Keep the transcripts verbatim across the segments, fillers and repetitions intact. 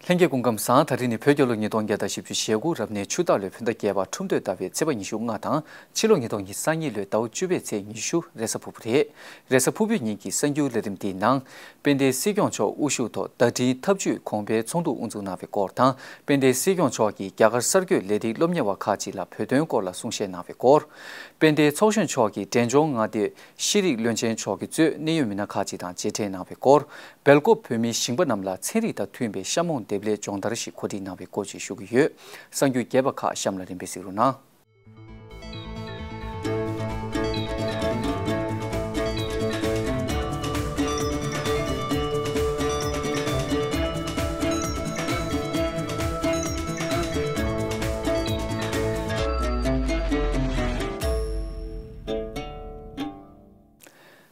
ལྷན་རྒྱས་སྐུ་ཁམས་བཟང་། ད་རིང་ནི་བོད་རྒྱལ་ལོ་ཉིས་སྟོང་བརྒྱ་དང་བཞི་བཅུ་ཞེ་དགུ་རབ་གནས་ཆུ་སྟག་ལོའི་བོད་ཟླ་བརྒྱད་པ་ཁྲུམས་སྟོད་ཟླ་བའི་ཚེས་པ་ཉི་ཤུ་ལྔ་དང་ཕྱི་ལོ་ཉིས་སྟོང་ཉི་ཤུ་རྩ་གཉིས་ལོའི་ཟླ་བ་བཅུ་པའི་ཚེས་ཉི་ཤུ་རེས་གཟའ་ཕུར་བུ་རེད། རེས་གཟའ་ཕུར་བུའི་ཉིན་གྱི་གསར་འགྱུར་ལས་རིམ་འདིའི་ནང་། དཔལ་ལྡན་སྲིད་སྐྱོང་མཆོག་དབུ་བཞུགས་ཐོག་བརྡ་འཕྲིན་འཐབ་ཇུས་གོང་འཕེལ་ཚོགས་འདུ་དབུ་འཛུགས་གནང་བའི་སྐོར་དང་། དཔལ་ལྡན་སྲིད་སྐྱོང་མཆོག་གིས་རྒྱ་གར་གསར་འགོད་ལས་རིགས་སློབ་གཉེར་བ་ཁག་ཅིག་ལ་བོད་དོན་སྐོར་ལ་གསུང་བཤད་གནང་བའི་སྐོར། དཔལ་ལྡན་ཚོགས་གཞོན་མཆོག་གིས་འབྲས་ལྗོངས་མངའ་སྡེའི་ཤེས་རིག་བློན་ཆེན་མཆོག་གིས་གཙོས་གནད་ཡོད་མི་སྣ་ཁག་ཅིག་དང་མཇལ་འཕྲད་གནང་བའི་སྐོར། སྦེལ་ཀོབ་བོད་མིའི་ཞིང་པ་རྣམས་ལ་ཚན་རིག་དང་མཐུན་པའི་གཤམ་འོང་འདེབས་ལས་སྦྱོང་བརྡར་ཞིག་གོ་སྒྲིག་གནང་བའི་སྐོར་བཅས་ཞུ་གི་ཡོད། གསར་འགྱུར་རྒྱས་པ་ཁག་གཤམ་ལ་རིམ་པས་གཟིགས་རོགས་གནང་།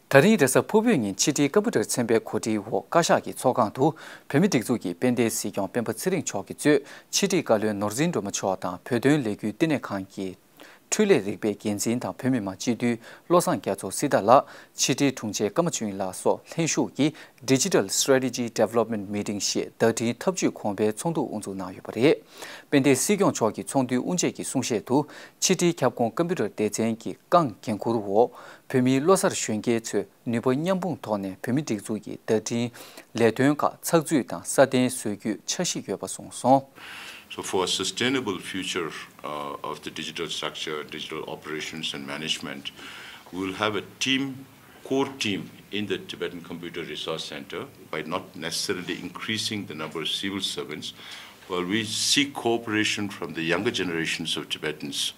ད་རིང་རེས་གཟའ་ཕུར་བུའི་ཉིན་ཕྱི་དྲིལ་ཀམ་པུ་ཊར་ཚན་པའི་གོ་སྒྲིག་འོག་བཀའ་ཤག་གི་ཚོགས་ཁང་དུ་བོད་མིའི་སྒྲིག་འཛུགས་ཀྱི་དཔལ་ལྡན་སྲིད་སྐྱོང་སྤེན་པ་ཚེ་རིང་མཆོག་གིས་གཙོས་ཕྱི་དྲིལ་བཀའ་བློན་ནོར་འཛིན་སྒྲོལ་མ་མཆོག་དང་བོད་དོན་ལས་འགུལ་བསྟི་གནས་ཁང་གི་འཕྲུལ་ལས་རིག་པའི་འགན་འཛིན་དང་བོད་མི་མང་སྤྱི་འཐུས་བློ་བཟང་རྒྱ་མཚོ་སྲི་ཐར་ལགས། ཕྱི་དྲིལ་དྲུང་ཆེ་ཀརྨ་ཆོས་དབྱིངས་ལགས་སོགས་ལྷན་ཞུགས་ཀྱིས། Digital Strategy Development Meeting ཞེས་བརྡ་འཕྲིན་འཐབ་ཇུས་གོང་འཕེལ་ཚོགས་འདུ་དབུ་འཛུགས་གནང་ཡོད་པ་རེད། དཔལ་ལྡན་སྲིད་སྐྱོང་མཆོག་གིས་ཚོགས་འདུའི་དབུ་འབྱེད་ཀྱི་གསུང་བཤད་དུ། ཕྱི་དྲིལ་ཁྱབ་ཁོངས་ཀམ་པུ་ཊར་སྡེ་ཚན་གྱི་རྐང་འགན་འཁུར་འོག་བོད་མིའི་བློ་གསར་གཞོན་སྐྱེས་ཚོས་ནུས་པ་མཉམ་སྤུངས་ཐོག་ནས་བོད་མིའི་སྒྲིག་འཛུགས་ཀྱི་བརྡ་འཕྲིན་ལས་དོན་ཁག་ཚགས་ཚུད་དང་སྲ་བརྟན་བཟོ་རྒྱུའི་འཆར་གཞི་ཡོད་པ་གསུངས་སོང་། So for a sustainable future, uh, of the digital structure, digital operations and management, we will have a team, core team in the Tibetan Computer Resource Center by not necessarily increasing the number of civil servants, while we seek cooperation from the younger generations of Tibetans,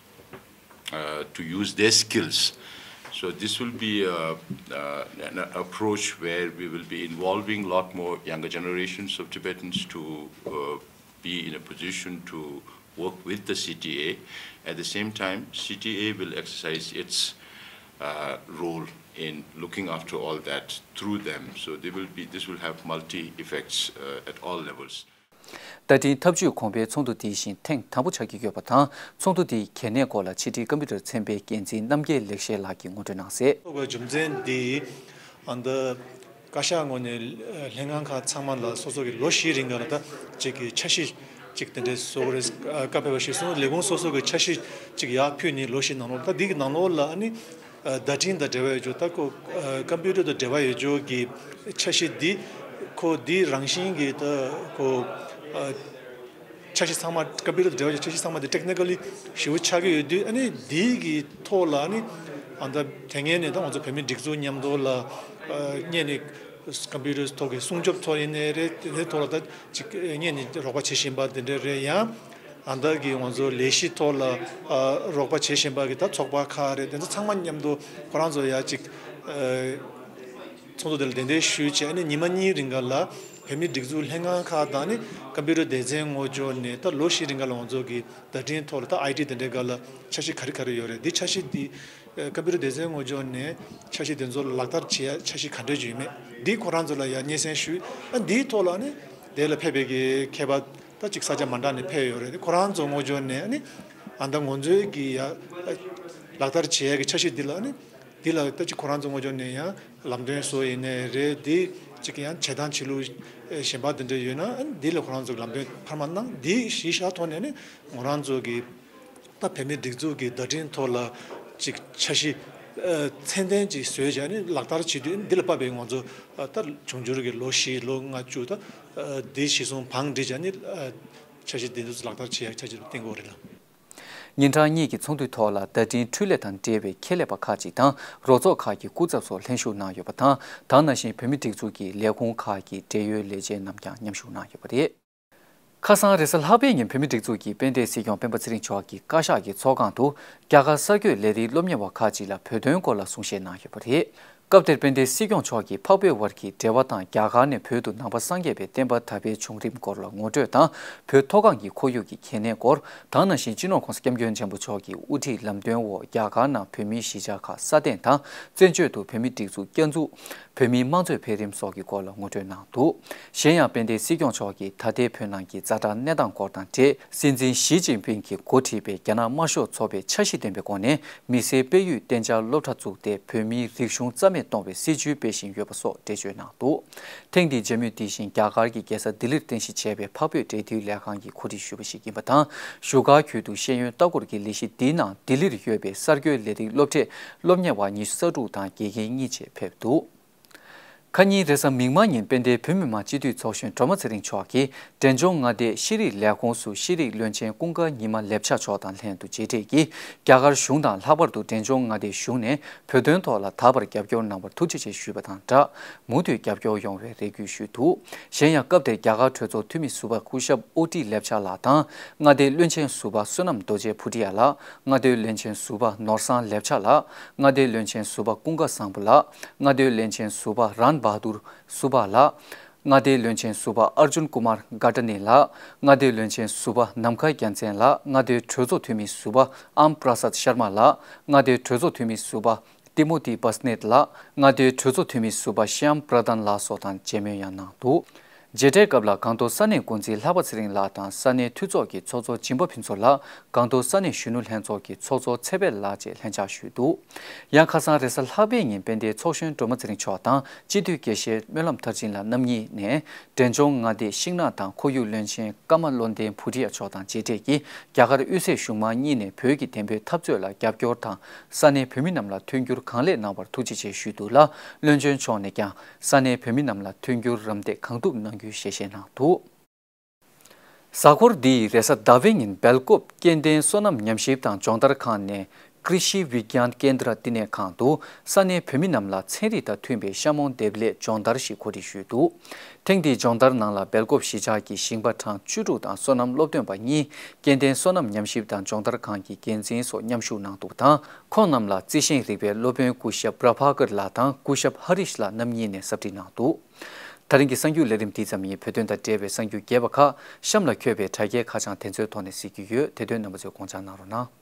uh, to use their skills. So this will be, uh, uh, an approach where we will be involving a lot more younger generations of Tibetans to, uh, be in a position to work with the C T A. At the same time, C T A will exercise its, uh, role in looking after all that through them. So they will be, this will have multi effects, uh, at all levels. བརྡ་འཕྲིན་འཐབ་ཇུས་གོང་འཕེལ་ཚོགས་འདུ་འདི་བཞིན་ཐེངས་དང་པོ་ཆགས་ཀྱི་ཡོད་པ་དང་། ཚོགས་འདུ་འདིའི་གལ་གནད་སྐོར་ལ་ཕྱི་དྲིལ་ཀམ་པུ་ཊར་ཚན་པའི་འགན་འཛིན་རྣམ་རྒྱལ་ལེགས་བཤད་ལགས་ཀྱིས་ངོ་སྤྲོད་གནང་གསལ། ཐོག་གི་རྒྱུ་མཚན་འདི། ཨ་ནི་བཀའ་ཤག་ངོས་ནས་ལྷན་ཁང་ཁག་ཚང་མ་ལ་སོ་སོ་གི་ལོ་བཞི་རིང་ག་ལ་ད་ཅིག་གི་འཆར་གཞི་ཅིག་དེ་འདྲའི་བཟོ་དགོས་རེད། བཀའ་ཕེབས་པ་ཞིག་སོང་། ལས་ཁུངས་སོ་སོ་གི་འཆར་གཞི་ཅིག་ཡར་ཕུལ་ནས་ལོ་བཞི་ནང་ལོགས་ད་འདི་གི་ནང་ལོགས་ལ་ཨ་ནི་བརྡ་འཕྲིན་དང་འབྲེལ་བ་ཡོད་རྒྱུ་ད་ཁོ་ཀམ་པུ་ཊར་དང་འབྲེལ་བ་ཡོད་རྒྱུ་གི་འཆར་གཞི་འདི་ཁོ་འདི་རང་བཞིན་གི་ད་ཁོ། འཆར་གཞི་ཚང་མ་ཀམ་པུ་ཊར་དང་འབྲེལ་བའི་འཆར་གཞི་ཚང་མ་དེ་ཊེག་ནི་ཀལ་ལི་ཞེ་པོ་ཆགས་ཀྱི་ཡོད་དུས། ཨ་ནི་འདི་གི་ཐོག་ལ་ཨ་ནི་ཨ་ད་དེ་སྔོན་ནས་ད་ང་ཚོ་བོད་མིའི་སྒྲིག་འཛུགས་མཉམ་དུ་ལ་ཨ་སྔོན་ནས་ཀམ་པུ་ཊར་ཐོག་གི་སྲུང་སྐྱོབ་ཐོག་ཡིན་ནའི་རེད། དེ་འདྲའི་ཐོག་ལ་ད་ཅིག་སྔོན་ནས་རོགས་པ་བྱེད་བཞིན་པ་དེ་འདྲ་རེད། ཡང་ཨ་ད་གི་ང་ཚོ་ལས་གཞི་ཐོག་ལ་ཨ་རོགས་པ་བྱེད་བཞིན་པ་གི་ད་ཚོགས་པ་ཁག་རེད། དེ་ཚོ་ཚང་མ་མཉམ་དུ་ཁོ་རང་ཚོ་ཡ་ཅིག་ཨ། ཚོགས་འདུ་དེ་ལ་གདན་འདྲེན་ཞུས་བྱས། ཨ་ནི་ཉི་མ་གཉིས་རིང་ག་ལ་བོད་མིའི་སྒྲིག་འཛུགས་ལྷན་ཁང་ཁག་དང་ནི་ཀམ་པུ་ཊར་སྡེ་ཚན་ངོས་ཕྱོགས་ནས་ད་ལོ་བཞི་རིང་ག་ལ་ང་ཚོ་གི་བརྡ་འཕྲིན་ཐོག་ལ་ད་ཨའི་ཊི་དེ་འདྲའི་ག་ལ་འཆར་གཞི་ག་རེ་ག་རེ་ཡོད་རེད། འདི་འཆར་གཞི་འདི་ཀམ་པུ་ཊར་སྡེ་ཚན་ངོས་ཕྱོགས་ནས་འཆར་གཞི་དེ་ཚོ་ལག་བསྟར་བྱེད་ཡ་འཆར་གཞི་ག་འདྲ་ཅིག་ཡོད་མེད་འདི་ཁོ་རང་ཚོ་ལ་ཡ་སྙན་སེང་ཞུས། ཨ་འདིའི་ཐོག་ལ་ནི་དེ་ལ་ཕེབས་པའི་གི་མཁས་པ་ད་ཅིག་ས་ཆ་མ་འདྲ་ནས་ཕེབས་ཡོད་རེད། ཁོ་རང་ཚོ་ངོས་ཕྱོགས་ནས་ཨ་ནི་ཨ་ད་ང་ཚོའི་གི་ཡ་ལག་བསྟར་བྱེད་ཡ་གི་འཆར་གཞི་འདི་ལ་ནི། འདི་ལ་ད་ཅི་ཁོ་རང་ཚོ་ངོས་ཕྱོགས་ནས་ཡང་ལམ་སྟོན་བཟོ་ཡིན་ནའི་རེད། འདི་ཅིག་ཡང་བྱེད་སྟངས་བྱེད་ལུགས་གཞན་པ་འདི་འདྲ་ཡོད་ན་འདི་ལ་ཁོ་རང་ཚོ་ལམ་སྟོན་འཕར་མ་གནང་། འདི་གཞི་བཞག་ཐོག་ནས་ནི་ང་རང་ཚོ་གི་ད་བོད་མིའི་སྒྲིག་འཛུགས་ཀྱི་བརྡ་འཕྲིན་ཐོག་ལ་ཅིག་འཆར་གཞི་ཚད་ལྡན་ཅིག་བཟོས་བྱས་ནི་ལག་བསྟར་བྱེད་དུས་འདི་ལ་དཔག་པའི་ང་ཚོ་ད་འབྱུང་འགྱུར་གྱི་ལོ་བཞི་ལོ་ལྔ་བཅུ་ད་འདི་གཞི་བཟུང་བང་སྒྲིག་བྱས་ནི་འཆར་གཞི་འདི་ཚོ་ལག་བསྟར་བྱེད་ཡག་འཆར་གཞི་ལ་བརྟེན་དགོས་རེད་ལ། ཉིན་གྲངས་གཉིས་ཀྱི་ཚོགས་འདུའི་ཐོག་ལ་བརྡ་འཕྲིན་འཕྲུལ་ལས་དང་འབྲེལ་བའི་ཁེ་ལས་པ་ཁག་ཅིག་དང་རོགས་ཚོགས་ཁག་གི་སྐུ་ཚབ་སོགས་ལྷན་ཞུགས་གནང་ཡོད་པ་དང་། ད་ག་ནང་བཞིན་བོད་མིའི་སྒྲིག་འཛུགས་ཀྱི་ལས་ཁུངས་ཁག་གི་འབྲེལ་ཡོད་ལས་བྱེད་རྣམས་ཀྱང་མཉམ་ཞུགས་གནང་ཡོད་པ་རེད། ཁ་སང་རེས་གཟའ་ལྷག་པའི་ཉིན་བོད་མིའི་སྒྲིག་འཛུགས་ཀྱི་དཔལ་ལྡན་སྲིད་སྐྱོང་སྤེན་པ་ཚེ་རིང་མཆོག་གིས་བཀའ་ཤག་གི་ཚོགས་ཁང་དུ་རྒྱ་གར་གསར་འགོད་ལས་རིགས་སློབ་གཉེར་བ་ཁག་ཅིག་ལ་བོད་དོན་སྐོར་ལ་གསུང་བཤད་གནང་ཡོད་པ་རེད། སྐབས་དེར་དཔལ་ལྡན་སྲིད་སྐྱོང་མཆོག་གིས་འཕགས་བོད་དབར་གྱི་འབྲེལ་བ་དང་རྒྱ་གར་ནས་བོད་དུ་ནང་པ་སངས་རྒྱས་པའི་བསྟན་པ་དར་སྤེལ་བྱུང་རིམ་སྐོར་ལ་ངོ་སྤྲོད་དང་། བོད་མཐོ་སྒང་གི་ཁོར་ཡུག་གི་གལ་གནད་སྐོར། ད་ག་ནང་བཞིན་སྤྱི་ནོར་༸གོང་ས་༸སྐྱབས་མགོན་ཆེན་པོ་མཆོག་གི་དབུ་ཁྲིད་ལམ་སྟོན་འོག་རྒྱ་གར་ནང་བོད་མིའི་གཞིས་ཆགས་ཁག་སྲ་བརྟན་དང་། བཙན་བྱོལ་དུ་བོད་མིའི་སྒྲིག་འཛུགས་བསྐྱར་འཛུགས། བོད་མིའི་དམངས་གཙོའི་འཕེལ་རིམ་སོགས་ཀྱི་སྐོར་ལ་ངོ་སྤྲོད་གནང་འདུག། གཞན་ཡང་དཔལ་ལྡན་སྲིད་སྐྱོང་མཆོག་གིས་ད་ལྟའི་བོད་ནང་གི་ཛ་དྲག་གནས་སྟངས་སྐོར་དང་འབྲེལ། སྲིད་འཛིན་ཞི་ཅིན་ཕིང་གིས་འགོ་ཁྲིད་པའི་རྒྱ་ནག་དམར་ཤོག་ཚོགས་པས་འཆར་གཞི་ལྡན་པའི་སྒོ་ནས་མི་སེར་སྤེལ་ཡུལ་གཏན་འཇགས་སློབ་གྲྭ་བཙུགས་ཏེ་བོད་མིའི་རིག་གཞུང་རྩ་མེད་ གཏོང་བའི་སྲིད་ཇུས་སྤེལ་བཞིན་ཡོད་པ་སོགས་འགྲེལ་བརྗོད་གནང་འདུག། ཐེངས་འདིའི་མཇལ་མོལ་འདི་བཞིན་རྒྱ་གར་གྱི་རྒྱལ་ས་ལྡི་ལིར་རྟེན་གཞི་བྱས་པའི་འཕགས་བོད་འབྲེལ་མཐུད་ལས་ཁང་གི་གོ་སྒྲིག་ཞུས་པ་ཞིག་ཡིན་པ་དང་། བཞུགས་སྒར་ཁུལ་དུ་ཤེས་ཡོན་ལྟ་སྐོར་གྱི་ལས་གཞི་འདིའི་ནང་ལྡི་ལིར་ཡོད་པའི་གསར་འགོད་ལས་རིགས་སློབ་གྲྭའི་སློབ་གཉེར་བ་ཉི་ཤུ་རྩ་དྲུག་དང་དགེ་རྒན་གཉིས་བཅས་ཕེབས་འདུག། ཁ་ཉིན་རེས་གཟའ་མིག་དམར་ཉིན་དཔལ་ལྡན་བོད་མི་མང་སྤྱི་འཐུས་ཚོགས་གཞོན་སྒྲོལ་མ་ཚེ་རིང་མཆོག་གིས་འབྲས་ལྗོངས་མངའ་སྡེའི་ཤེས་རིག་ལས་ཁུངས་སུ་ཤེས་རིག་བློན་ཆེན་ཀུན་དགའ་ཉི་མ་ལེབ་ཆ་མཆོག་དང་ལྷན་དུ་མཇལ་འཕྲད་ཀྱིས། རྒྱ་གར་གཞུང་དང་ལྷག་པར་དུ་འབྲས་ལྗོངས་མངའ་སྡེའི་གཞུང་ནས་བོད་དོན་ཐོག་ལ་ད་བར་རྒྱབ་སྐྱོར་གནང་བར་ཐུགས་རྗེ་ཆེ་ཞུས་པ་དང་སྦྲགས། མུ་མཐུད་རྒྱབ་སྐྱོར་ཡོང་བའི་རེ་སྐུལ་ཞུས་འདུག། གཞན་ཡང་། སྐབས་དེར་རྒྱ་གར་གྲོས་ཚོགས་འཐུས་མི་ཟུར་པ་སྐུ་ཞབས་ཨོ་ཏི་ལེབ་ཆ་ལགས་དང་། མངའ་སྡེའི་བློན་ཆེན་ཟུར་པ་བསོད་ནམས་རྡོ་རྗེ་ཕུ་ཏི་ཡ་ལགས། མངའ་སྡེའི་བློན་ཆེན་ཟུར་པ་ནོར་བཟང་ལེབ་ཆ་ལགས། མངའ་སྡེའི་བློན་ཆེན་ཟུར་པ་ཀུན་དགའ་བཟང་པོ་ལགས། མངའ་སྡེའི་བློན་ཆེན་ཟུར་པ་རན་བྷ་དུར་སུ་བྷ་ལགས། མངའ་སྡེའི་བློན་ཆེན་ཟུར་པ་ཨར་ཇུན་ཀུ་མར་གྷ་ཏ་ནི་ལགས། མངའ་སྡེའི་བློན་ཆེན་ཟུར་པ་ནམ་མཁའ་རྒྱལ་མཚན་ལགས། མངའ་སྡེའི་གྲོས་ཚོགས་འཐུས་མི་ཟུར་པ་ཨམ་པྲ་སཱད་ཤར་མ་ལགས། མངའ་སྡེའི་གྲོས་ཚོགས་འཐུས་མི་ཟུར་པ་ཏི་མོ་ཐི་བྷ་སི་ནེད་ལགས། མངའ་སྡེའི་གྲོས་ཚོགས་འཐུས་མི་ཟུར་པ་ཤི་ཡམ་པྲ་དན་ལགས་སོགས་དང་མཇལ་མོལ་ཡང་གནང་འདུག། མཇལ་འཕྲད་སྐབས་ལ་སྒང་ཏོག་ས་གནས་འགོ་འཛིན་ལྷག་པ་ཚེ་རིང་ལགས་དང་ས་གནས་འཐུས་ཚོགས་ཀྱི་ཚོགས་གཙོ་སྦྱིན་པ་ཕུན་ཚོགས་ལགས། སྒང་ཏོག་ས་གནས་གཞོན་ནུ་ལྷན་ཚོགས་ཀྱི་ཚོགས་གཙོ་ཚེ་འཕེལ་ལགས་བཅས་ལྷན་བཅར་ཞུས་འདུག། ཡང་ཁ་སང་རེས་གཟའ་ལྷག་པའི་ཉིན་དཔལ་ལྡན་ཚོགས་གཞོན་སྒྲོལ་མ་ཚེ་རིང་མཆོག་དང་སྤྱི་འཐུས་དགེ་བཤེས་སྨོན་ལམ་མཐར་ཕྱིན་ལགས་རྣམ་གཉིས་ནས། འབྲས་ལྗོངས་མངའ་སྡེའི་ཤིང་ནགས་དང་ཁོར་ཡུག་བློན་ཆེན་ཀརྨ་བློ་ལྡན་བྷུ་ཏི་ཡ་མཆོག་དང་མཇལ་འཕྲད་ཀྱིས། རྒྱ་གར་དབུས་སའི་གཞུང་མང་གཉིས་ནས་བོད་ཀྱི་བདེན་པའི་འཐབ་རྩོད་ལ་རྒྱབ་སྐྱོར་དང་། ས་གནས་བོད་མི་རྣམས་ལ་མཐུན་འགྱུར་གང་ལེགས་གནང་བར་ཐུགས་རྗེ་ཆེ་ཞུས་འདུག་ལ། བློན་ཆེན་མཆོག་ནས་ཀྱང་ས་གནས་བོད་མི་རྣམས་ལ་མཐུན་འགྱུར་རམ་འདེགས་གང་ཐུབ་གནང་རྒྱུའི་ཞལ་བཞེས་གནང་འདུག། གཟའ་འཁོར་འདིའི་རེས་གཟའ་ཟླ་བའི་ཉིན་སྦེལ་ཀོབ་སྐྱེ་ལྡན་སོ་ནམ་ཉམས་ཞིབ་དང་སྦྱོང་བརྡར་ཁང་ནས་ཀྲི་ཤི་བི་གྱཱན་ཀེན་དྲ་བསྟི་གནས་ཁང་དུ་ས་གནས་བོད་མི་རྣམས་ལ་ཚན་རིག་དང་མཐུན་པའི་ཤ་མོང་འདེབས་ལས་སྦྱོང་བརྡར་ཞིག་གོ་སྒྲིག་ཞུས་འདུག། ཐེངས་འདིའི་སྦྱོང་བརྡར་ནང་ལ་སྦེལ་ཀོབ་གཞིས་ཆགས་ཀྱི་ཞིང་པ་གྲངས་བཅུ་དྲུག་དང་སོ་ནམ་སློབ་སྟོན་པ་གཉིས། སྐྱེ་ལྡན་སོ་ནམ་ཉམས་ཞིབ་དང་སྦྱོང་བརྡར་ཁང་གི་འགན་འཛིན་སོགས་མཉམ་ཞུགས་གནང་འདུག་པ་དང་། ཁོང་རྣམས་ལ་རྩི་ཤིང་རིག་པའི་སློབ་དཔོན་སྐུ་ཞབས་པྲ་བྷ་ཀར་ལགས་དང་སྐུ་ཞབས་ཧ་རིཤ་ལགས་རྣམ་གཉིས་ནས་ཟབ་ཁྲིད་གནང་འདུག། ད་རིང་གི་གསར་འགྱུར་ལས་རིམ་འདི་ཙམ་ཡིན། བོད་དོན་དང་འབྲེལ་བའི་གསར་འགྱུར་རྒྱས་པ་ཁག་གཤམ་ལ་འཁོད་པའི་དྲ་རྒྱའི་ཁ་བྱང་དེ་ཚོའི་ཐོག་ནས་གཟིགས་རྒྱུ་ཡོད། དེ་དོན་རྣམ་པ་ཚོས་དགོངས་འཇགས་གནང་རོགས་གནང་།